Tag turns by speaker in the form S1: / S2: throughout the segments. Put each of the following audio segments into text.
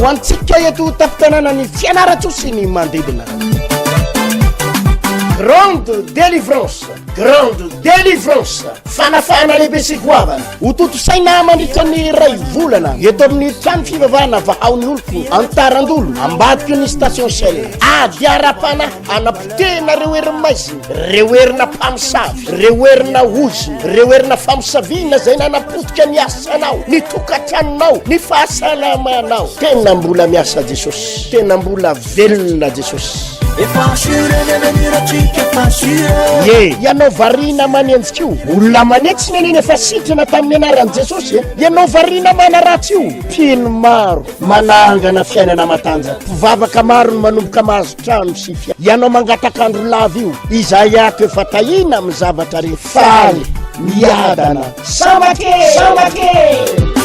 S1: Ho antsika eto tampon-tanànan'i Fianarantsoa sy ny manodidina. Grande délivrance, grande délivrance, fanafahana lehibe sy goavana ho tontosaina mandritra ny iray volana eto amin'ny trano fivavahana Vahao ny Oloko Antarandolo, ambadiky ny station Shell. Ady ara-panahy hanapotehina ireo herin'ny maizina, ireo herina mpamosavy, ireo herina ozona, ireo herina famosaviana izay nanapotika ny asanao, ny tokantranonao, ny fahasalamanao. Tena mbola miasa Jesosy, tena mbola velona Jesosy.
S2: Efa assuré ny avenir atsika efa assuré.
S1: Ye, ianao variana manenjika io, olona manetsy neneny efa sitrana tamin'ny anaran'i Jesosy e. Ianao variana manaratsy io, mpino maro manangana fiainana matanjaka, mpivavaka maro no manomboka mahazo trano sy fiara. Ianao mangataka andro lava io, izahay ato efa tahiana amin'ny zavatra rehetra. Faly, miadana, sambatra e! Sambatra e!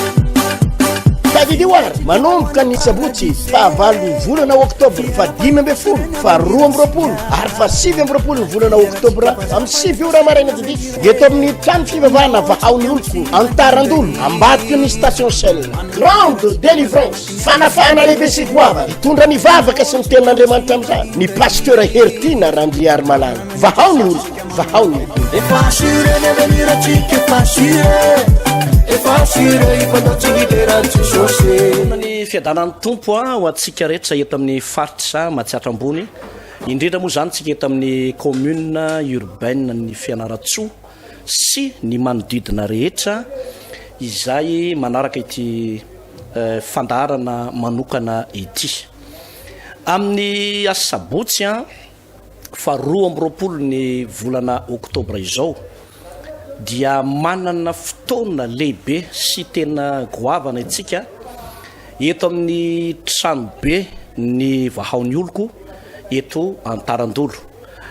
S1: Tadidio ary, manomboka ny sabotsy fahavalon'ny volana oktobra, faha 15, faha 22 ary faha 29 ny volana oktobra amin'ny 9 ora maraina tsy diso, eto amin'ny trano fivavahana Vahao ny Oloko, Antarandolo, ambadiky ny station Shell. Grande délivrance, fanafahana lehibe sy goavana, hitondra ny vavaka sy ny tenin'Andriamanitra amin'izany ny Pasteur Heritiana Randriarimalala. Vahao ny oloko. Vahao ny
S2: Efa assuré ny avenir atsika efa assuré Efa assuré hifandao tsy hidera an'i Jesosy.
S3: Ny fiadanan'ny Tompo ho antsika rehetra eto amin'ny faritra Matsiatra Ambony, indrindra moa izany tsika eto amin'ny commune urbaine ny Fianarantsoa sy ny manodidina rehetra izay manaraka ity fandaharana manokana ity. Amin'ny asabotsy fa 22 ny volana oktobra izao dia manana fotoana lehibe sy tena goavana isika eto amin'ny tranobe ny Vahao ny Oloko eto Antarandolo.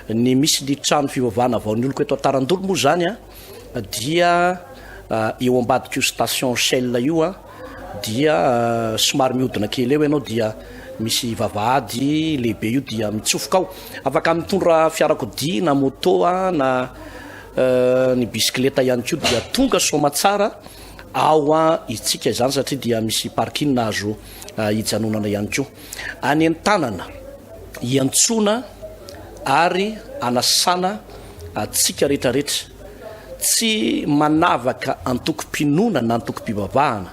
S3: Ny misy ny trano fivavahana Vahao ny Oloko eto Antarandolo moa izany dia eo ambadik'io station Shell io dia somary mihodina kely eo ianao dia misy vavahady lehibe io dia mitsofoka ao. Afaka mitondra fiarakodia na moto na ny bisikileta ihany koa dia tonga soamatsara ao itsika izany satria dia misy parking azo hijanonana ihany koa. Any an-tanana iantsoana ary anasana antsika rehetrarehetra, tsy manavaka antokom-pinoana na antokom-pivavahana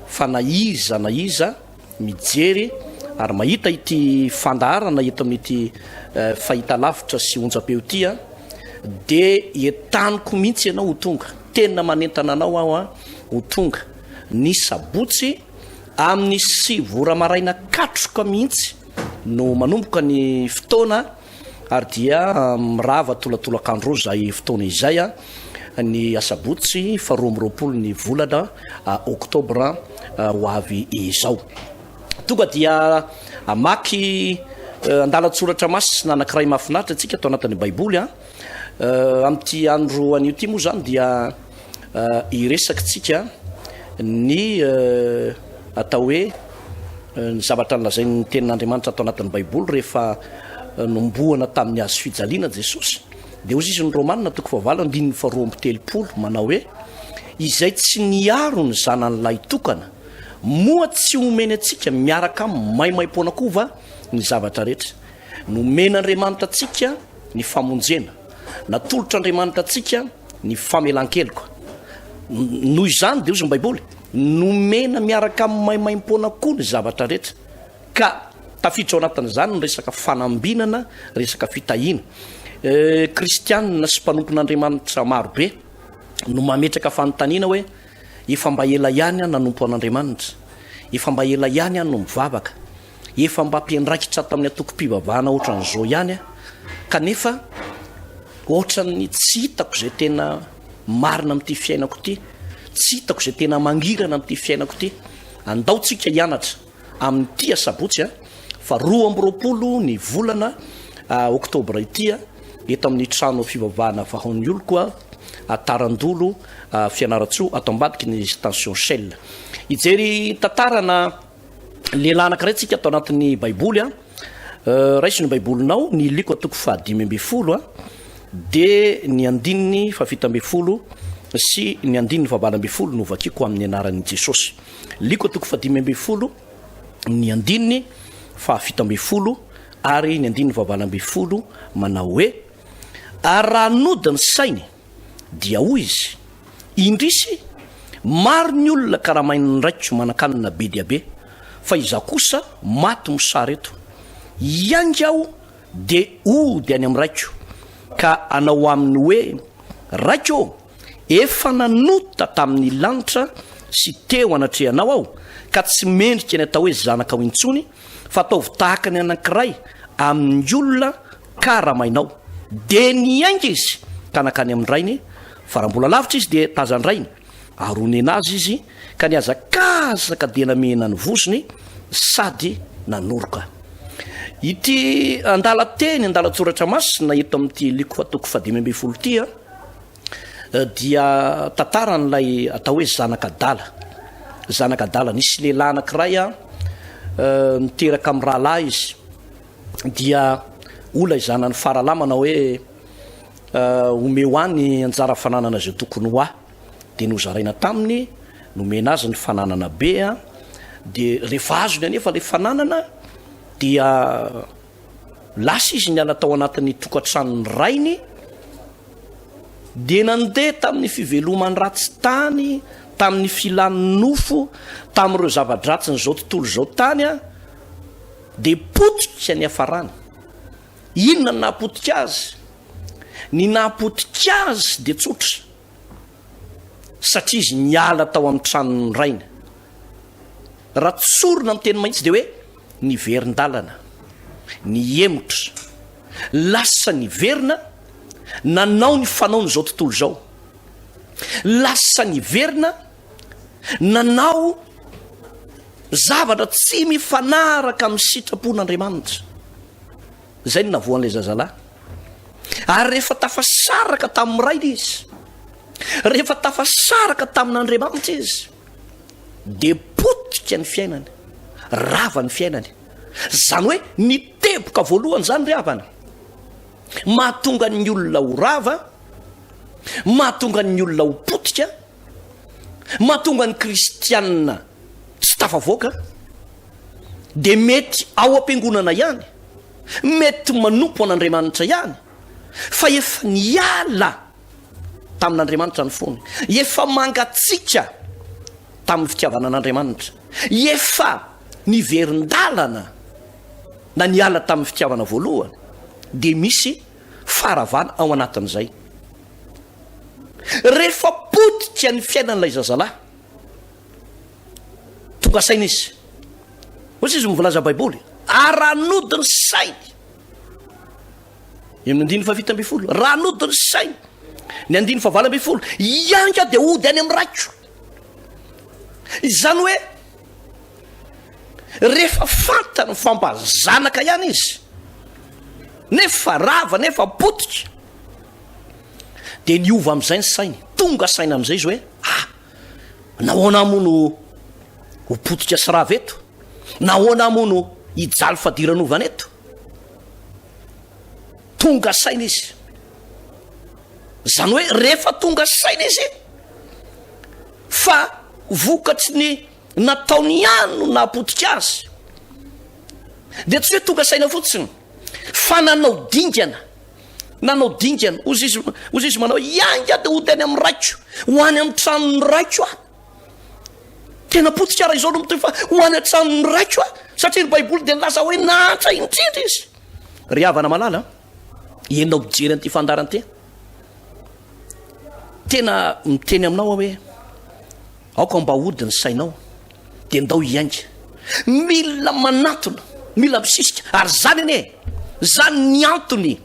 S3: fa na iza na iza mijery ary mahita ity fandaharana eto amin'ity fahitalavitra sy onjam-peo ity dia entaniko mihitsy ianao ho tonga, tena manentana anao aho ho tonga ny sabotsy amin'ny 9 ora maraina katroka mihitsy no manomboka ny fotoana ary dia mirava tolatolakandro izay fotoana izay ny asabotsy faha 22 ny volana oktobra ho avy izao. Tonga dia hamaky andalan-tsoratra masina anankiray mahafinaritra antsika ato anatin'ny Baiboly. Amin'ity andro anio ity moa izany dia hiresaka tsika ny atao hoe ny zavatra nolazain'ny tenin'Andriamanitra ato anatin'ny Baiboly rehefa nombohana tamin'ny hazo fijaliana Jesosy. Dia hoy izy ny Romana toko fahavalo andininy faharoa amby telopolo manao hoe izay tsy niaro ny zanany lahitokana moa tsy homeny antsika miaraka aminy maimaimpoana koa va ny zavatra rehetra. Nomen'Andriamanitra antsika ny famonjena. Natolotr'Andriamanitra antsika ny famelan-keloka. Noho izany, dia hozy ny Baiboly, nomena miaraka amin'ny maimaimpoana koa ny zavatra rehetra. Ka tafiditra ao anatin'izany ny resaka fanambinana, resaka fitahiana. Kristianina sy mpanompon'Andriamanitra marobe no mametraka fanontaniana hoe, Efa mba ela ihany aho nanompo an'Andriamanitra, efa mba ela ihany aho no mivavaka, Efa mba mpiandraikitra tamin'ny antokom-pivavahana ohatran'izao ihany aho, kanefa ohatran'ny tsy hitako izay tena marina amin'ity fiainako ity, tsy hitako izay tena mangirana amin'ity fiainako ity. Andao tsika hianatra amin'ity asabotsy fa 22 ny volana oktobra ity eto amin'ny trano fivavahana Vahaon'ny Oloko Tarandolo Fianarantsoa ato ambadiky ny station Shell. Hijery tantarana Lehilahy anankiray tsika ato anatin'ny Baiboly a. Raiso ny Baibolinao, ny Lioka toko fahadimy ambin'ny folo a, dia ny andininy fahafito ambin'ny folo sy ny andininy fahavalo ambin'ny folo no vakiko amin'ny anaran'i Jesosy. Lioka toko fahadimy ambin'ny folo, Ny andininy fahafito ambin'ny folo ary ny andininy fahavalo ambin'ny folo manao hoe, Ary raha nody ny sainy, dia hoy izy, Indrisy, maro ny olona karamain'ny raiko manan-kanina be dia be, fa izaho kosa maty mosary eto. Hiainga aho dia hody any amin'ny raiko, ka hanao aminy hoe, Raiko ô, efa nanota tamin'ny lanitra sy teo anatrehanao aho, ka tsy mendrika ny atao hoe zanakao intsony, fa ataovy tahaka ny anankiray amin'ny olona karamainao. Dia niainga izy ka nankany amin-drainy, fa raha mbola lavitra izy dia tazan-drainy, ary onena azy izy, ka nihazakazaka dia namehina ny vozony sady nanoroka. Ity andalan-teny, andalan-tsoratra masina eto amin'ity Lioka toko fahadimy ambin'ny folo ity dia tantaran'ilay atao hoe zanak'adala. Zanak'adala, nisy lehilahy anankiray niteraka amin'ny rahalahy izy, dia hoy ilay zanany faralahy manao hoe, omeo ahy ny anjara fananana izay tokony ho ahy. Dia nozaraina taminy, nomena azy ny fananana be, dia rehefa azony anefa ilay fananana dia lasa izy niala tao anatin'ny tokantranon'ny rainy, dia nandeha tamin'ny fivelomany ratsy tany, tamin'ny filan'ny nofo, tamin'ireo zava-dratsin'izao tontolo izao tany, dia potika ny hafarany. Inona no nahapotika azy? Ny nahapotika azy dia tsotra, satria izy niala tao amin'ny tranon'ny rainy. Raha tsorina amin'ny teny mahitsy dia hoe niverin-dalana, nihemotra, lasa niverina nanao ny fanaon'izao tontolo izao, lasa niverina nanao zavatra tsy mifanaraka amin'ny sitrapon'Andriamanitra. Izay no navoan'ilay zazalahy. Ary rehefa tafasaraka tamin'ny rainy izy, rehefa tafasaraka tamin'Andriamanitra izy, dia potika ny fiainany, rava ny fiainany. Izany hoe ny teboka voalohany izany ry havana, mahatonga ny olona ho rava, mahatonga ny olona ho potika, mahatonga ny kristianina tsy tafavoaka, dia mety ao am-piangonana ihany, mety manompo an'Andriamanitra ihany, fa efa niala tamin'Andriamanitra ny fony, efa mangatsiaka tamin'ny fitiavana an'Andriamanitra, efa niverin-dalana na niala tamin'ny fitiavana voalohany, dia misy faharavana ao anatin'izay. Rehefa potika ny fiainan'ilay zazalahy, Tonga saina izy. Hoy izy mivoalaza Baiboly, ary raha nody ny sainy, eo amin'ny andininy fahafito ambin'ny folo, raha nody ny sainy, ny andininy fahavalo ambin'ny folo, hiainga dia hody any amin'ny raiko. Izany hoe, rehefa fantany fa mba zanaka ihany izy, nefa rava, nefa potika, dia niova amin'izay ny sainy. Tonga saina amin'izay izy hoe, ah, Nahoana aho moa no ho potika sy rava eto? Nahoana aho moa no hijaly fadiranovana eto? Tonga saina izy. Izany hoe rehefa tonga saina izy fa vokatry ny nataony ihany no nahapotika azy, dia tsy hoe tonga saina fotsiny fa nanao dingana. Nanao dingana, hozy izy, hozy izy manao, hiainga dia hody any amin'ny raiko, ho any amin'ny tranon'ny raiko aho. Tena potika raha izao no mitohy fa ho any an-tranon'ny raiko aho, satria ny Baiboly dia nilaza hoe nahantra indrindra izy. Ry havana malala, ianao mijery an'ity fandaharana ity, tena miteny aminao aho hoe aoka mba hody ny sainao. dia ndao hiainga. Mila manatona, mila misisika, ary zany anie, zany ny antony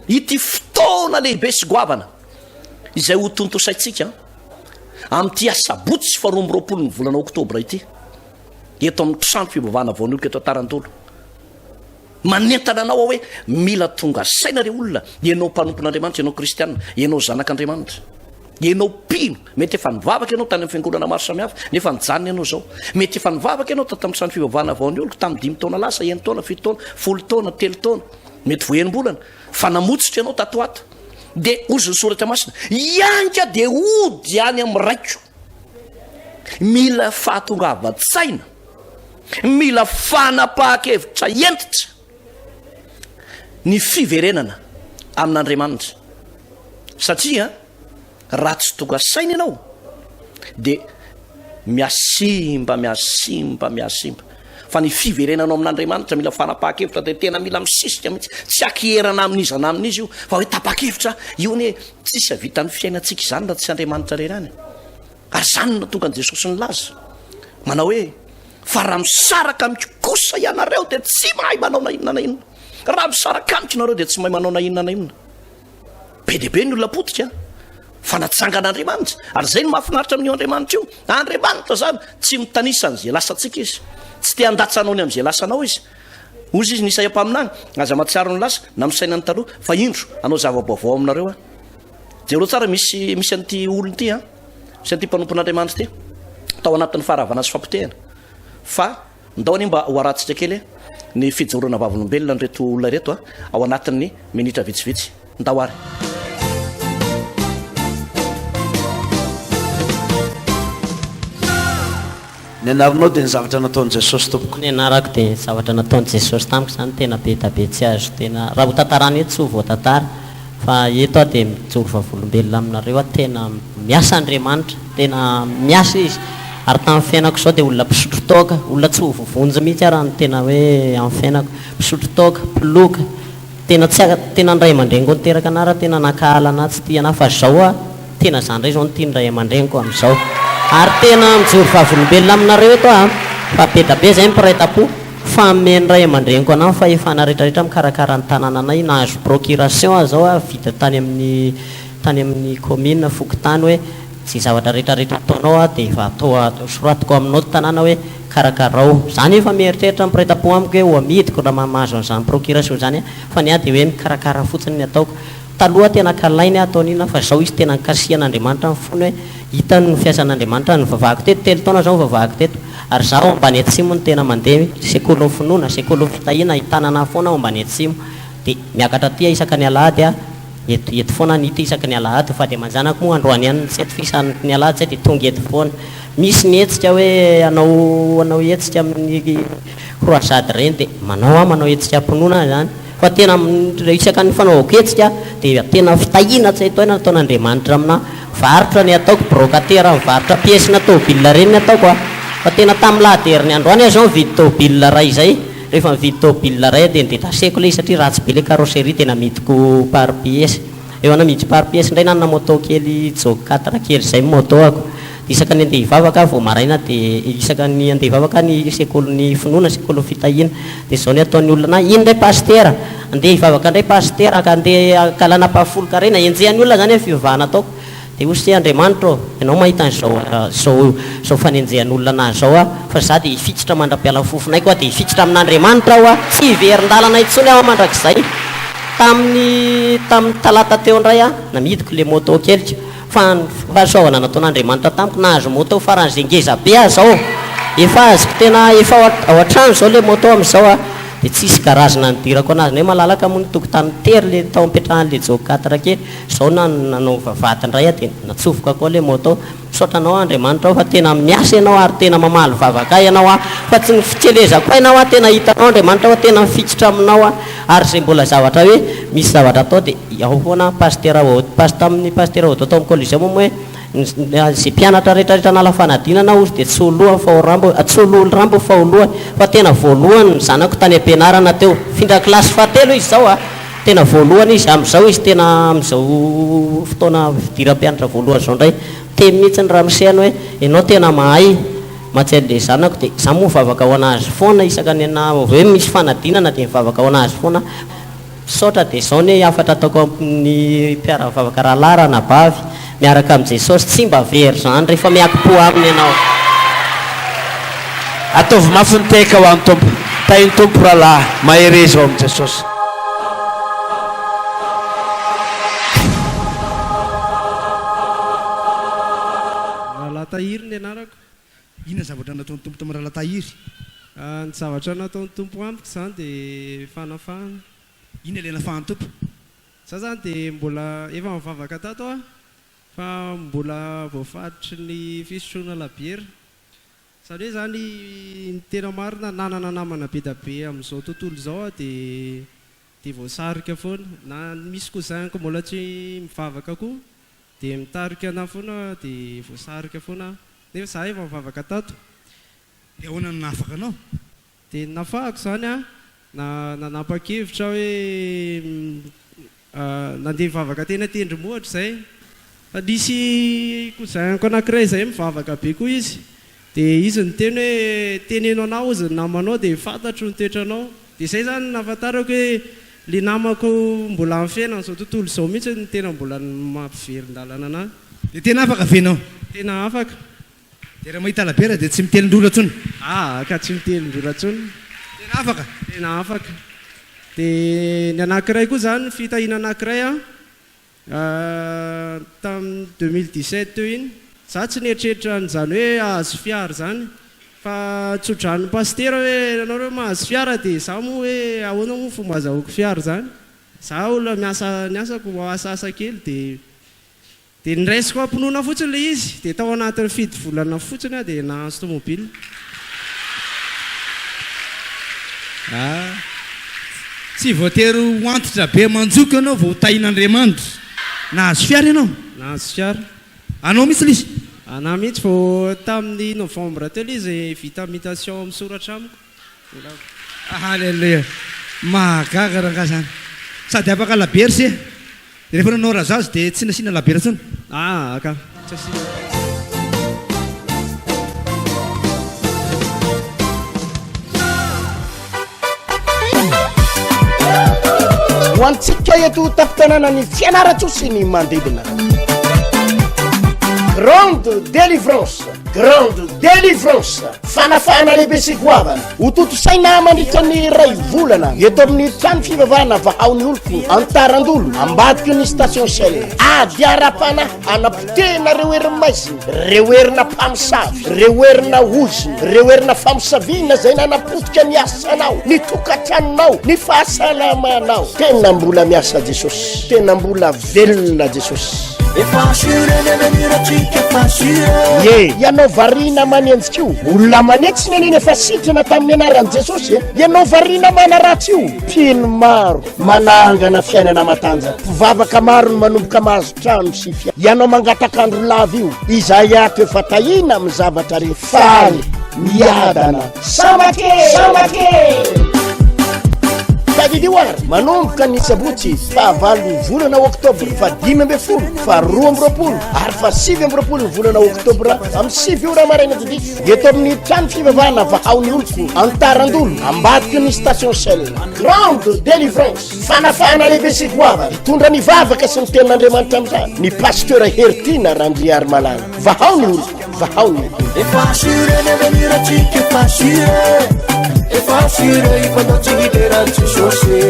S3: ity fotoana lehibe sy goavana izay ho tontosaintsika amin'ity asabotsy faharoa amby roapolo ny volana oktobra ity, eto amin'ny trano fivavahana Voanoloko eto Antarandolo. Manentana anao aho hoe mila tonga saina re olona, ianao mpanompon'Andriamanitra, ianao kristiana, ianao zanak'Andriamanitra, ianao mpino, mety efa nivavaka ianao tany amin'ny fiangonana maro samihafa, nefa nijanona ianao izao. Mety efa nivavaka ianao tato amin'ny trano fivavahana vao nioloko tamin'ny dimy taona lasa, enin-taona, fito taona, folo taona, telo taona, mety vao enim-bolana, fa namotsitra ianao tato ho ato. Dia hozy ny soratra masina, hiainga dia hody any amin'ny raiko. Mila fahatongavan-tsaina. Mila fanapahan-kevitra hentitra ny fiverenana amin'Andriamanitra satria raha tsy tonga saina ianao dia mihasimba, mihasimba, mihasimba. Fa ny fiverenanao amin'Andriamanitra mila fanapahan-kevitra dia tena mila misisika mihitsy. Tsy akierana amin'iza na amin'iza io fa hoe tapa-kevitra io anie tsisy havitan'ny fiainantsika izany raha tsy Andriamanitra irery ihany. Ary izany no nahatonga an'i Jesosy nilaza, manao hoe, Fa raha misaraka amiko kosa ianareo dia tsy mahay manao na inona na inona. Raha misaraka amiko ianareo dia tsy mahay manao na inona na inona. Be dia be ny olona potika fa natsangan'Andriamanitra. Ary izay no mahafinaritra amin'io Andriamanitra io. Andriamanitra izany tsy mitanisa an'izay lasantsika izy. Tsy te handatsa anao ny amin'izay lasanao izy. Hoy izy ny Isaia mpaminany, aza mahatsiaro ny lasa na misaina ny taloha, fa indro hanao zava-baovao aminareo aho. Jereo tsara misy misy an'ity olona ity an, misy an'ity mpanompon'Andriamanitra ity tao anatin'ny faharavana sy fampotehana. Fa ndao anie mba ho arahantsika kely ny fijoroana vavolombelona an'ireto olona ireto ao anatin'ny minitra vitsivitsy. Ndao ary.
S4: Ny anaranao dia ny zavatra nataon'i Jesosy tompoko.
S5: Ny anarako dia ny zavatra nataon'i Jesosy tamiko izany tena be da be tsy azo tena raha ho tantarana eto tsy ho voatantara fa eto aho dia mijoro vavolombelona aminareo aho tena miasa Andriamanitra tena miasa izy ary tamin'ny fiainako izao dia olona mpisotro toaka olona tsy ho voavonjy mihitsy aho raha ny tena hoe amin'ny fiainako mpisotro toaka mpiloka Tena tsy tena ny ray aman-dreniko niteraka anah raha tena nankahala anah tsy tia anah fa zao ah tena za ndray zao no tian'ny ray aman-dreniko amizao ary tena mijoro vavolombelona aminareo eto ah fa be da be zay ny mpiray tampo fa amen'ny ray aman-dreniko anah ny fahefana retraretra mikarakara ny tanananay nahazo procuration ah zao ah vita tany amin'ny tany amin'ny commune fokontany hoe Ze zavatra retraretra ataonao ah de efa atao soratiko aminao ty tanàna hoe karakarao. Za nefa mieritreritra ny mpiray tampo amiko hoe ho amidiko raha mahazo an'izany procuration zany aho fa ny ahy de hoe mikarakara fotsiny ny ataoko. Taloha tena kalainy aho ataony inona fa zao izy tena nikasihan'Andriamanitra ny fony hoe hitany ny fiasan'Andriamanitra nivavahako teto telo taona zao nivavahako teto ary za ao ambany atsimo no tena mandeha sekolin'ny finoana sekolin'ny fitahiana ahitana anah foana ao ambany atsimo de miakatra aty aho isaka ny alahady aho Eto eto foana ny hita isaky ny alahady fa dia aman-janako moa androany ihany no tsy eto fa isaky ny alahady zay dia tonga eto foana. Misy ny hetsika hoe hanao hanao hetsika amin'ny croisade ireny dia manao aho manao hetsika am-pinoana aho izany fa tena isaka ny fanaovako hetsika dia tena fitahiana tsy hay tohaina nataon'Andriamanitra aminà. Varotra ny ataoko, brocataire mivarotra pièce-na tômôbile ireny ny ataoko a! Fa tena tamin'ny lahady herin'ny androany aho izao nividy tômôbile iray izay. Rehefa nividy tôbila iray aho dia nidetacheko ilay izy satria ratsy be ilay carrosserie dia namidiko par pièce. Eo namidy par pièce indray nanana moto kely Jog quatre kely izay ny moto-ako. Dia isaka ny andeha hivavaka aho vao maraina dia isaka ny andeha hivavaka aho ny sekolin'ny finoana, sekolin'ny fitahiana. Dia izao ny ataon'ny olona anahy, iny indray pasitera, andeha hivavaka indray pasitera ka andeha hangalana ampahafolon-karena. Enjehan'ny olona izany ny fivavahana ataoko. Dia hoy se, Andriamanitra ô, Ianao mahita an'izao, izao, izao fanenjehan'olona anah izao aho, fa izaho dia hifikitra mandra-piala fofon'aiko aho, dia hifikitra amin'Andriamanitra aho, tsy hiverin-dalana intsony aho mandrakizay. Tamin'ny, tamin'ny talata teo indray aho, namidiko ilay moto keliko, fa ny fahasoavana nataon'Andriamanitra tamiko, nahazo moto faran'izay ngeza be aho izao, efa azoko tena, efa ao, ao an-trano izao ilay moto amin'izao an, dia tsisy garage nanidirako an'azy, ny hoe malalaka moa ny tokotany tery ilay tao ampitrahan'ilay Jog quatre kely. Zao na nanao vavahady indray aho dia natsofoka koa ilay moto. Misaotra anao Andriamanitra aho fa tena miasa ianao ary tena mamaly vavaka ahy ianao aho fa tsy ny fikelezako aina hoa tena hitanao Andriamanitra hoa tena mifikitra aminao aho ary izay mbola zavatra hoe misy zavatra atao dia ao foana Pasitera Pas tamin'ny Pasitera Odo tao amin'ny Coliseum moa hoe izay mpianatra rehetra rehetra hanala fanadinana hozy dia tsy ho lohany fa ho rambo tsy ho lohan'ny rambo fa ho lohany fa tena voalohany ny zanako tany am-pianarana teo findra kilasy fahatelo izy izao a Tena voalohany izy amin'izao izy tena amin'izao fotoana fidiram-pianatra voalohany izao indray miteny mihitsy ny ramoseny hoe ianao tena mahay mantsy an'ilay zanako dia izaho moa mivavaka ho an'azy foana isaka ny na hoe misy fanadinana dia mivavaka ho an'azy foana misaotra dia izao ny hafatra ataoko amin'ny mpiara-mivavaka rahalahy ranabavy Miaraka amin'i Jesosy, tsy mba very izany rehefa miakim-po Aminy ianao.
S4: Ataovy mafy ny tehaka ho an'ny Tompo. Tahin'ny Tompo rahalahy. Mahereza ao amin'i Jesosy.
S6: Rahalahy Tahiry ny anarako.
S7: Inona zavatra nataon'ny Tompo tamin'i Rahalahy Tahiry?
S6: Ny zavatra nataon'ny Tompo amiko izany dia fanafahana.
S7: Inona ilay nafahan'ny Tompo?
S6: Za zany dia mbola efa mivavaka tato aho fa mbola voafaritry ny fisotroana labiera. Zany hoe zany ny tena marina nanana namana be da be amin'izao tontolo izao aho dia dia voasarika foana. Na misy cousin-ko mbola tsy mivavaka koa dia mitarika anah foana dia voasarika foana aho. Nefa za efa nivavaka tato.
S7: Dia ahoana no nahafaka anao?
S6: Dia ny nafahako izany an, na nanapa-kevitra aho hoe nandeha nivavaka teny an-tendrombohitra izay. Fa nisy cousin-ko anankiray izay mivavaka be koa izy. Dia izy niteny hoe teneno anah hozy ny namanao dia fantatro ny toetranao. Dia izay izany no nahafantarako hoe ilay namako mbola amin'ny fiainan'izao tontolo izao mihitsy no tena mbola mampiverin-dalana anah.
S7: Dia tena afaka ve ianao?
S6: Tena afaka.
S7: Dia raha mahita labiera dia tsy mitelin-drora intsony?
S6: Aa ka tsy mitelin-drora intsony.
S7: Tena afaka?
S6: Tena afaka. Dia ny anankiray koa izany, fitahiana anankiray an, tamin'ny 2017 teo iny, za tsy nieritreritra an'izany hoe hahazo fiara izany, fa tso-dranon'ny pasitera hoe ianareo mahazo fiara dia za moa hoe ahoana moa fomba azahoako fiara izany? Za olona miasa ny asako asa asa kely dia Dia noraisiko am-pinoana fotsiny ilay izy, dia tao anatin'ny fito volana fotsiny aho dia nahazo tomobile.
S7: Ah. Tsy voatery ho antitra be manjoko ianao vao ho tahin'Andriamanitra. Nahazo fiara ianao?
S6: Nahazo fiara.
S7: Anao mihitsy ilay izy?
S6: Anah mihitsy, vao tamin'ny novembre teo ilay izy vita mutation misoratra amiko.
S7: Haleloia! Mahagaga rangahy zany. Sady afaka labiera se. Rehefa nanao razazy dia tsy nasiana labiera intsony.
S6: Aa ka, tsy asiana.
S1: Ho antsika eto tampon-tanànan'i Fianarantsoa sy ny manodidina. Grande délivrance, grande délivrance, fanafahana lehibe sy goavana. Ho tontosaina mandritra ny iray volana eto amin'ny trano fivavahana Vahao ny Oloko Antarandolo, ambadiky ny station Shell. Ady ara-panahy hanapotehina ireo herin'ny maizina, ireo herina mpamosavy, ireo herina ozona, ireo herina famosaviana izay nanapotika ny asanao, ny tokantranonao, ny fahasalamanao. Tena mbola miasa Jesosy, tena mbola velona Jesosy.
S2: Efa assuré ny avenir atsika efa assuré.
S1: Ye, ianao variana manenjika io, olona manetsy nenena efa sitrana tamin'ny anaran'i Jesosy e. Ianao variana manaratsy io, mpino maro manangana fiainana matanjaka, mpivavaka maro no manomboka mahazo trano sy fiara. Ianao mangataka andro lava io, izahay ato efa tahiana amin'ny zavatra rehetra, faly, miadana. Sambatra e! Sambatra e! Tadidio ary, manomboka ny sabotsy fahavalon'ny volana oktobra, faha 15, faha 22 ary faha 29 ny volana oktobra amin'ny 9 ora maraina tsy diso, eto amin'ny trano fivavahana Vahao ny Oloko, Antarandolo, ambadiky ny station Shell. Grande délivrance, fanafahana lehibe sy goavana, hitondra ny vavaka sy ny tenin'Andriamanitra amin'izany ny Pasteur Heritiana Randriarimalala. Vahao ny oloko. Vahao ny
S2: Efa assuré ny avenir atsika efa assuré Efa assuré hifanao tsy hidera an'i Jesosy.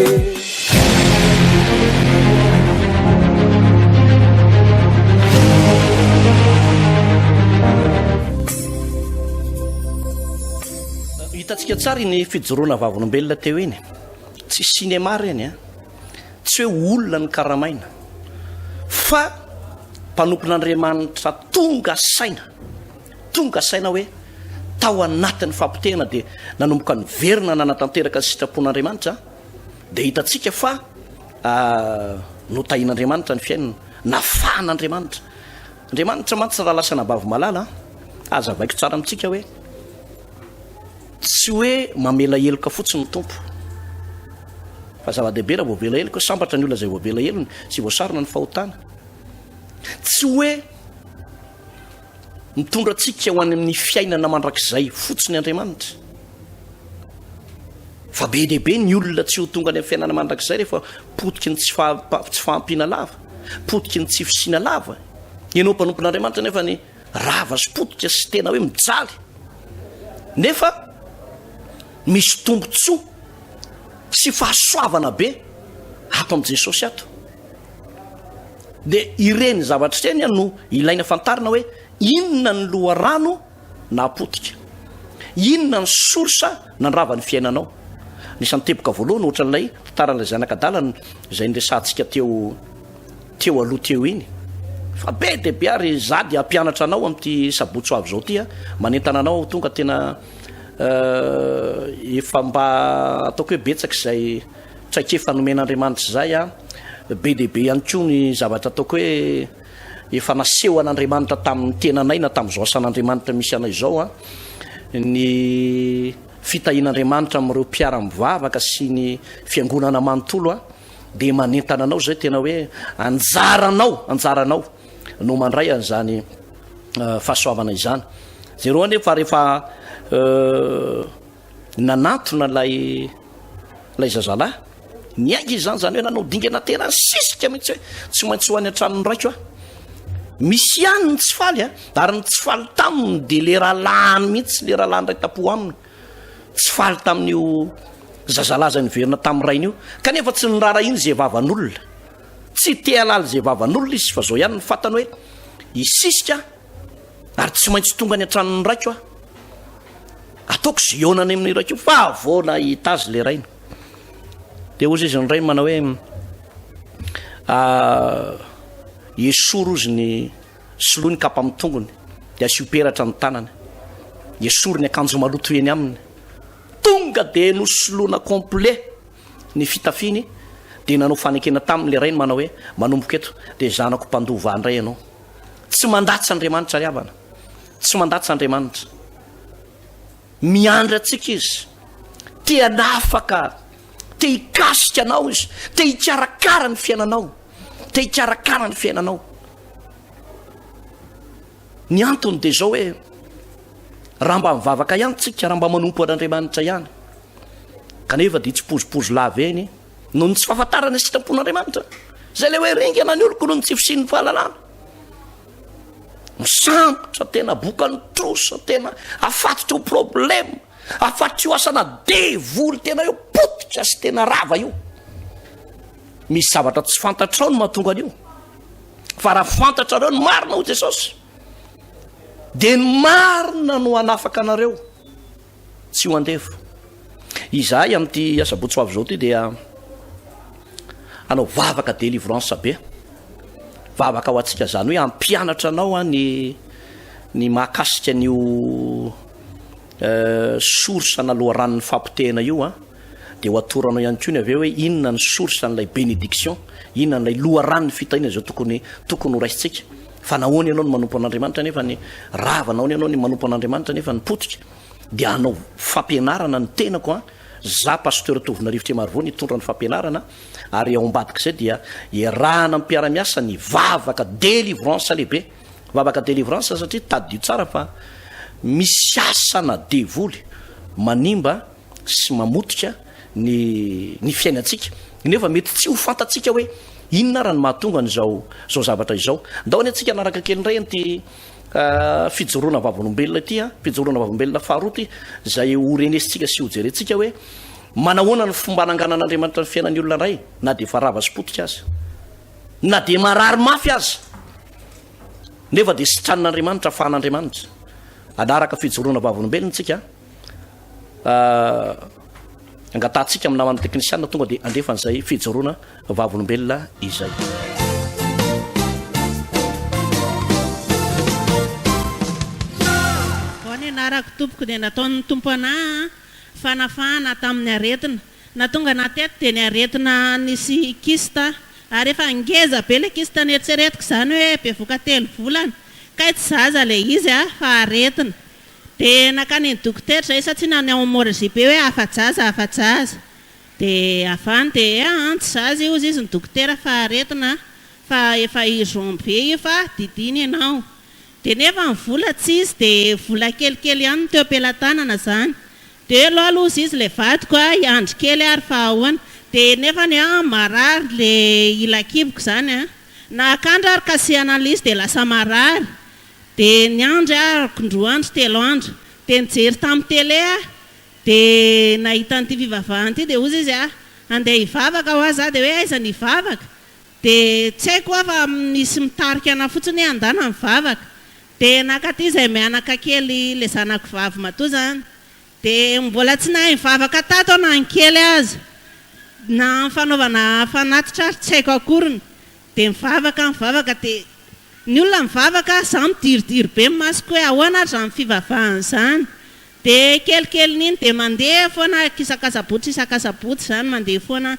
S3: Hitantsika tsara iny fijoroana vavolombelona teo iny. Tsy cinéma ireny an. Tsy hoe olona no karamaina fa mpanompon'Andriamanitra tonga saina, tonga saina hoe tao anatin'ny fampotehana dia nanomboka niverina nanatanteraka ny sitrapon'Andriamanitra, dia hitantsika fa notahian'Andriamanitra ny fiainana, nafahan'Andriamanitra. Andriamanitra mantsy raha lasa anabavy malala, hazavaiko tsara amintsika hoe Tsy hoe mamela heloka fotsiny ny Tompo. Fa zava-dehibe raha voavela heloka, sambatra ny olona izay voavela helony sy voasarona ny fahotana. Tsy hoe mitondra antsika ho any amin'ny fiainana mandrakizay fotsiny Andriamanitra. Fa be dia be ny olona tsy ho tonga any amin'ny fiainana mandrakizay rehefa potiky ny tsy fahampiana lava, potiky ny tsy fisiana lava. Ianao mpanompon'Andriamanitra nefa ny Rava sy potika sy tena hoe mijaly. Nefa misy tombontsoa sy fahasoavana be ato amin'i Jesosy ato. Dia ireny zavatra ireny no ilaina fantarina hoe inona ny loharano nahapotika, inona ny source nandrava ny fiainanao. Anisan'ny teboka voalohany ohatran'ilay tantaran'ilay zanak'adala izay niresahantsika teo teo aloha teo iny. Fa be dia be ary za dia hampianatra anao amin'ity sabotsy ho avy izao ity a, manentana anao aho tonga tena efa mba ataoko hoe betsaka izay traikefa nomen'Andriamanitra izay a, be dia be ihany koa ny zavatra ataoko hoe efa nasehon'Andriamanitra tamin'ny tenanay na tamin'izao asan'Andriamanitra misy anay izao a, ny fitahian'Andriamanitra amin'ireo mpiara-mivavaka sy ny fiangonana manontolo a. dia manentana anao izay tena hoe anjaranao, anjaranao no mandray an'izany fahasoavana izany. Jereo anefa rehefa nanantona ilay ilay zazalahy, niainga izy izany, izany hoe nanao dingana tena nisisika mihitsy hoe tsy maintsy ho any an-tranon'ny raiko aho. Misy ihany ny tsy faly, ary ny tsy faly taminy dia le rahalahiny mihitsy, le rahalahiny iray tampo aminy. Tsy faly tamin'io zazalahy izay niverina tamin'ny rainy io, kanefa tsy niraharahiany izay vavan'olona. Tsy te hahalala izay vavan'olona izy, fa izao ihany no fantany hoe, hisisika aho, ary tsy maintsy tonga any an-tranon'ny raiko aho. Ataoko izay hihaonana amin'ny raiko io, fa vao nahita azy ilay rainy. Dia hozy izy ny rainy manao hoe, ah, esory hozy ny Soloy ny kapa amin'ny tongony, dia asio peratra ny tanany. Esory ny akanjo maloto eny aminy. Tonga dia nosoloina complet ny fitafiany, dia nanao fanekena taminy ilay rainy manao hoe, manomboka eto dia zanako mpandova ahy indray ianao. Tsy mandatsa Andriamanitra ry havana. Tsy mandatsa Andriamanitra. Miandry antsika Izy. Te hanafaka, te hikasika anao Izy, te hikarakara ny fiainanao. Te hikarakara ny fiainanao. Ny antony dia izao hoe, raha mba mivavaka ihany tsika, raha mba manompo an'Andriamanitra ihany, kanefa dia tsipozipozy lava eny noho ny tsy fahafantarana ny sitrapon'Andriamanitra. Izay ilay hoe ringana ny oloko noho ny tsy fisian'ny fahalalana. Misambotra tena bokan'ny trosa, tena afatotry ho problema, afatotry ho asana devoly tena eo potika sy tena rava io. Misy zavatra tsy fantatrao no mahatonga an'io. Fa raha fantatrareo ny marina hoy Jesosy, dia ny marina no hanafaka anareo tsy ho andevo. Izahay amin'ity asabotsy ho avy izao ity dia hanao vavaka délivrance be. Vavaka ho antsika izany hoe hampianatra anao ny ny mahakasika an'io source na loharanon'ny fampotehana io an. Dia ho atoranao ihany koa ny avy eo hoe inona ny source an'ilay bénédiction, inona ilay loharanon'ny fitahiana izao tokony tokony ho raisintsika. Fa nahoana ianao no manompo an'Andriamanitra nefa ny rava, nahoana ianao ny manompo an'Andriamanitra nefa ny potika. Dia hanao fampianarana ny tenako an, za Pasteur Tovonarivo Tremarivo nitondra ny fampianarana ary ao ambadik'izay dia iarahana amin'ny mpiara-miasa ny vavaka délivrance lehibe. Vavaka délivrance satria tadidio tsara fa misy asana devoly manimba sy mamotika ny ny fiainantsika nefa mety tsy ho fantatsika hoe inona ara ny mahatonga an'izao izao zavatra izao. Ndao anie tsika hanaraka kely indray an'ity fijoroana vavolombelona ity an, fijoroana vavolombelona faharoa ity izay ho renesintsika sy ho jerentsika hoe manahoana ny fomba ananganan'Andriamanitra ny fiainan'ny olona iray na dia efa rava sy potika aza, na dia marary mafy aza nefa dia sitranin'Andriamanitra, afahan'Andriamanitra. Hanaraka fijoroana vavolombelona tsika. Angatahantsika amin'ny namana teknisiana tonga dia andefa an'izay fijoroana vavolombelona izay.
S8: Vao ny anarako tompoko dia nataon'ny Tompo anah fanafahana tamin'ny aretina. Nahatonga anah teto dia ny aretina nisy kyste ary efa ngeza be ilay kyste neritreretiko izany hoe bevoka telo volana kay tsy zaza ilay izy fa aretina. Dia nankany ny dokotera izay satria na ny ao morgue be hoe afa-jaza afa-jaza. Dia avy any dia aa tsy zaza io hozy izy ny dokotera fa aretina fa efa urgent be io fa didiana ianao. Dia nefa ny vola tsisy dia vola kelikely ihany no teo am-pelatanana izany. Dia elo aloha hozy izy ilay vadiko a hiandry kely ary fa ahoana. Dia nefany a marary ilay ila-kiboko izany a. Nahakandra ary kasihana an'ilay izy dia lasa marary. Dia niandry aho araka indroa andro telo andro. Dia nijery tamin'ny télé aho, dia nahita an'ity fivavahana ity, dia hozy izy ah, handeha hivavaka hoa za, dia hoe aiza ny hivavaka? Dia tsy haiko hoa fa misy mitarika anah fotsiny hoe andana mivavaka. Dia nakaty izay mianaka kely ilay zanako vavy matoa izany. Dia mbola tsy nahay nivavaka tato aho na ny kely aza. Na ny fanaovana fanatitra ary tsy haiko akoriny. Dia mivavaka mivavaka dia. Ny olona mivavaka, izaho midiridiry be ny masoko hoe ahoana ary izany fivavahana izany. Dia kelikelin'iny dia mandeha foana aho isak'asabotsy isak'asabotsy izany mandeha foana aho.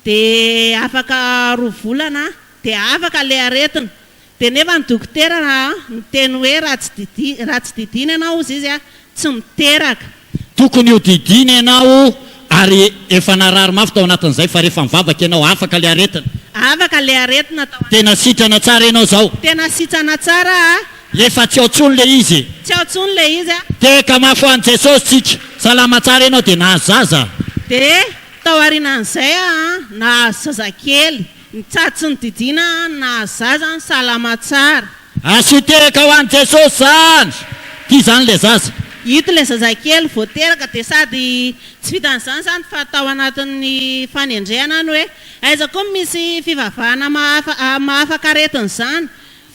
S8: Dia afaka roa volana dia afaka ilay aretina. Dia nefa ny dokotera niteny hoe raha tsy didi raha tsy didiana ianao hozy izy tsy miteraka.
S9: Tokony ho didiana ianao ary efa narary mafy tao anatin'izay fa rehefa mivavaka ianao afaka ilay aretina.
S8: Afaka ilay aretina tao
S9: Tena sitrana tsara ianao izao.
S8: Tena sitrana tsara a.
S9: Efa tsy ao intsony ilay izy.
S8: Tsy ao intsony ilay izy a.
S9: Tehaka mafy ho an'i Jesosy tsika. Salama tsara ianao dia nahazo zaza.
S8: Dia tao aorianan'izay aho nahazo zazakely. Ny tsady tsy nodidiana nahazo zaza salama tsara.
S9: Asio tehaka ho an'i Jesosy zany! Ty zany le zaza.
S8: Ito ilay zazakely vao teraka dia sady tsy vitan'izany izany fa tao anatin'ny fanendrehana ny hoe aiza koa misy fivavahana mahafaka aretina izany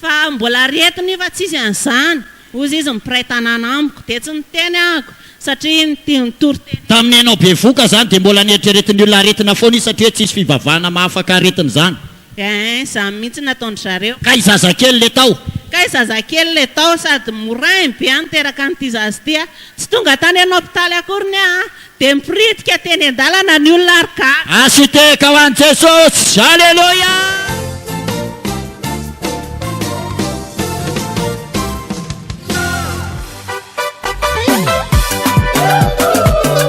S8: fa mbola aretina io fa tsisy an'izany. Hozy izy mpiray tanàna amiko dia tsy niteny ahako satria nitory teny.
S9: Tamin'ny ianao bevoka zany dia mbola neritreretin'ny olona aretina foana izy satria hoe tsisy fivavahana mahafaka aretina zany.
S8: Ein, zany mihitsy nataon-dry zareo.
S9: Kay zazakely le tao.
S8: Kay zazakely le tao sady morainy be an niteraka an'ity zaza ity a! Tsy tonga tany an-hopitaly akoriny aho dia mipiritika teny an-dalana ny olona ary gaga.
S9: Asio tehaka ho an'i Jesosy! Aleloia!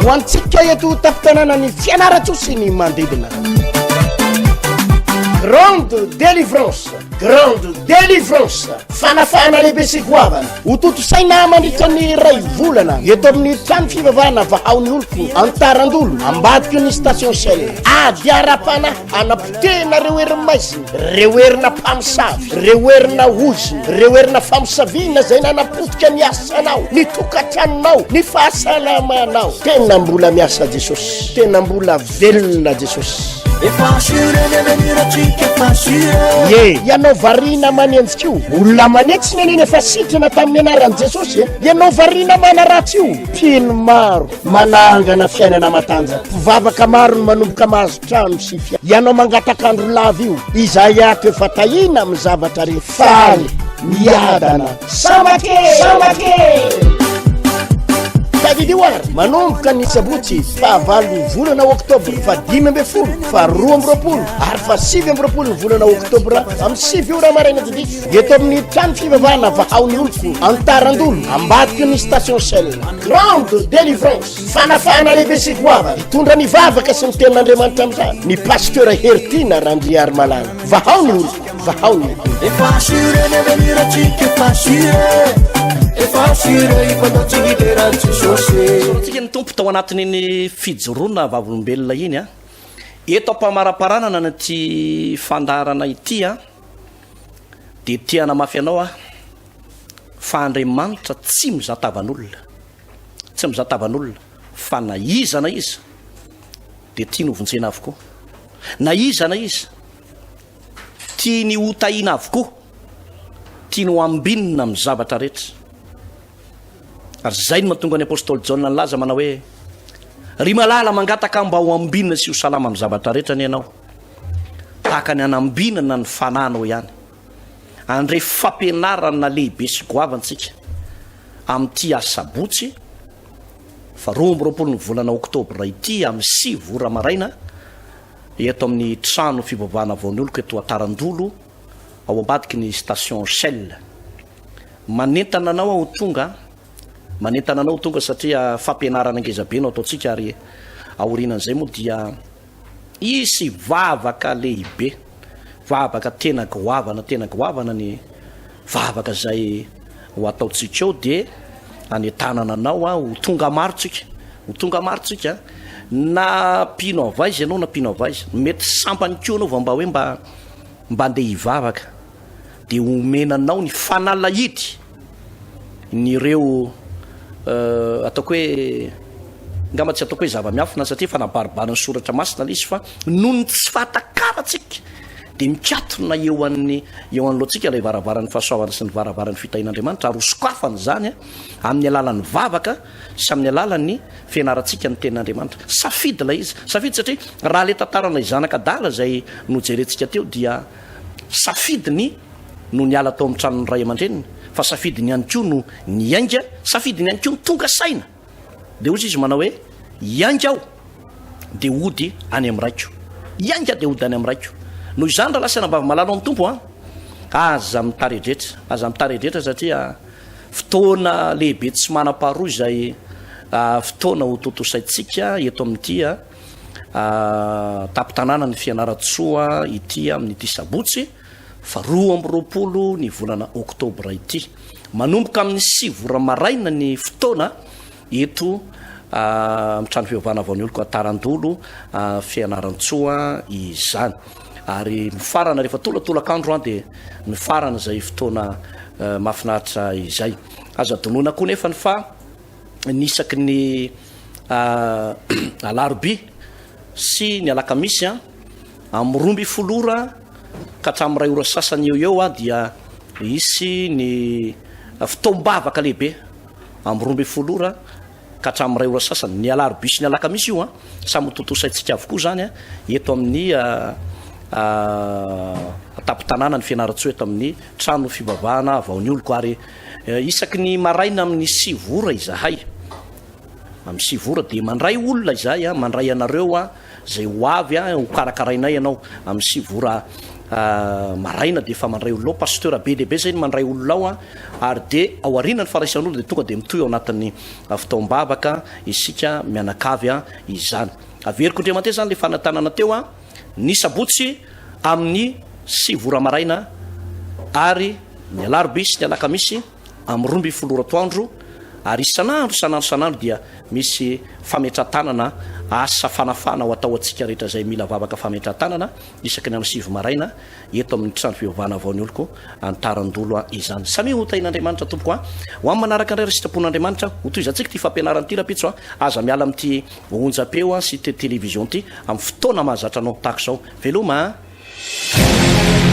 S1: Ho antsika eto tampon-tanànan'i Fianarantsoa sy ny manodidina. Grande délivrance, grande délivrance, fanafahana lehibe sy goavana ho tontosaina mandritra ny iray volana eto amin'ny trano fivavahana Vahao ny Oloko Antarandolo ambadiky ny station Shell. Ady ara-panahy anapotehina ireo herin'ny maizina, ireo herina mpamosavy, ireo herina ozona, ireo herina famosaviana izay nanapotika ny asanao, ny tokantranonao, ny fahasalamanao. Tena mbola miasa Jesosy, tena mbola velona Jesosy.
S2: Efa assuré ny avenir atsika efa assuré.
S1: Ye, ianao variana manenjika io, olona manetsy neneny efa sitrana tamin'ny anaran'i Jesosy e. Ianao variana manaratsy io, mpino maro manangana fiainana matanjaka, mpivavaka maro no manomboka mahazo trano sy fia. Ianao mangataka andro lava io, izahay ato efa tahiana amin'ny zavatra rehetra. Faly, miadana, sambatra e! Sambatra e! Tadidio ary, manomboka ny sabotsy fahavalon'ny volana oktobra, faha 15, faha 22 ary faha 29 ny volana oktobra amin'ny sivy ora maraina tsy diso, eto amin'ny trano fivavahana Vahao ny Oloko, Antarandolo, ambadiky ny station Shell. Grande délivrance, fanafahana lehibe sy goavana, hitondra ny vavaka sy ny tenin'Andriamanitra amin'izany ny Pasteur Heritiana Randriarimalala. Vahao ny oloko. Vahao ny oloko.
S2: Efa assuré ny avenir atsika efa assuré Efa assuré hifanao tsy hidera an'i Jesosy.
S3: Isaorantsika ny Tompo tao anatin'iny fijoroana vavolombelona iny a. Eto am-pamaraparanana an'ity fandaharana ity a, dia te hanamafy anao aho fa Andriamanitra tsy mizaha tavan'olona, tsy mizaha tavan'olona fa na iza na iza dia tiany hovonjena avokoa, na iza na iza tiany hotahiana avokoa, tiany ho ambinina amin'ny zavatra rehetra. Ary izay no mahatonga ny apostoly Jaona nilaza manao hoe, Ry malala, mangataka aho mba ho ambinina sy ho salama amin'ny zavatra rehetra anie ianao, tahaka ny hanambinana ny fanahinao ihany. Handre fampianarana lehibe sy goavana isika amin'ity asabotsy faha 22 ny volana oktobra ity amin'ny sivy ora maraina eto amin'ny trano fivavahana Vaonioloko eto Antarandolo ao ambadiky ny station Shell. Manentana anao aho ho tonga, manentana anao ho tonga satria fampianarana ngeza be no ataontsika ary aorianan'izay moa dia Hisy vavaka lehibe, vavaka tena goavana, tena goavana ny vavaka izay ho ataontsika eo dia anentanana anao aho ho tonga maro tsika, ho tonga maro tsika, na mpino avy aiza ianao na mpino avy aiza, mety sambany koa ianao vao mba hoe mba mba andeha hivavaka. dia omena anao ny fanalahidy ny ireo ataoko hoe ngamba tsy ataoko hoe zava-miafina satria efa nabaribarin'ny soratra masina ilay izy fa noho ny tsy fahatakarantsika dia mikatona eo an'ny eo anoloantsika ilay varavaran'ny fahasoavana sy ny varavaran'ny fitahian'Andriamanitra ary hosokafana izany amin'ny alalan'ny vavaka sy amin'ny alalan'ny fianarantsika ny tenin'Andriamanitra. Safidy ilay izy, safidy satria raha ilay tantaran'ilay zanak'adala izay nojerentsika teo dia Safidy ny no niala tao amin'ny tranon'ny ray aman-dreniny, fa safidiny ihany koa no niainga, safidiny ihany koa no tonga saina. Dia hoy izy manao hoe, Hiainga aho, dia hody any amin'ny raiko. Hiainga dia hody any amin'ny raiko. Noho izany rahalahy sy anabavy malala ao amin'ny Tompo an, aza mitaredretra, aza mitaredretra satria fotoana lehibe tsy manam-paharoa izay fotoana ho tontosaintsika eto amin'ity tampon-tanànan'i Fianarantsoa ity amin'ity sabotsy faha 22 ny volana oktobra ity. Manomboka amin'ny 9 ora maraina ny fotoana eto amin'ny trano fivavahana vao nioloko Antarandolo Fianarantsoa izany. Ary mifarana rehefa tolatolakandro dia mifarana izay fotoana mahafinaritra izay. Aza adinoina koa nefany fa ny isaky ny alarobia sy ny alakamisy amin'ny 12 ora ka hatramin'ny 1 ora sasany eo eo dia hisy ny fotoam-bavaka lehibe amin'ny 12 ora ka hatramin'ny 1 ora sasany, ny alarobia sy ny alakamisy io an, samy ho tontosaintsika avokoa izany eto amin'ny tampon-tanànan'i Fianarantsoa eto amin'ny trano fivavahana Vaonioloko ary Isaky ny maraina amin'ny 9 ora izahay. Amin'ny 9 ora dia mandray olona izahay, mandray anareo izay ho avy ho karakarainay ianao. Amin'ny 9 ora maraina dia efa mandray olona ao. Pasteur be dia be izay no mandray olona ao ary dia ao aorianan'ny fandraisan'olona dia tonga dia mitohy ao anatin'ny fotoam-bavaka isika mianakavy izany. Averiko indray mandeha izany ilay fanentanana teo. Ny sabotsy amin'ny 9 ora maraina ary ny alarobia sy ny alakamisy amin'ny 12 ora atoandro ary isan'andro isan'andro isan'andro dia misy fametrahan-tanana asa fanafana ho atao antsika rehetra izay mila vavaka fametrahan-tanana isaky ny amin'ny 9 maraina eto amin'ny trano fivavahana vao ny oloko Antarandolo izany. Samia ho tahin'Andriamanitra tompoko a! Ho amin'ny manaraka indray ry sitrapon'Andriamanitra, ho tohizantsika ity fampianarana ity rahampitso a! Aza miala amin'ity onjam-peo sy ity télévision ity amin'ny fotoana mahazatra anao tahaka izao. Veloma a!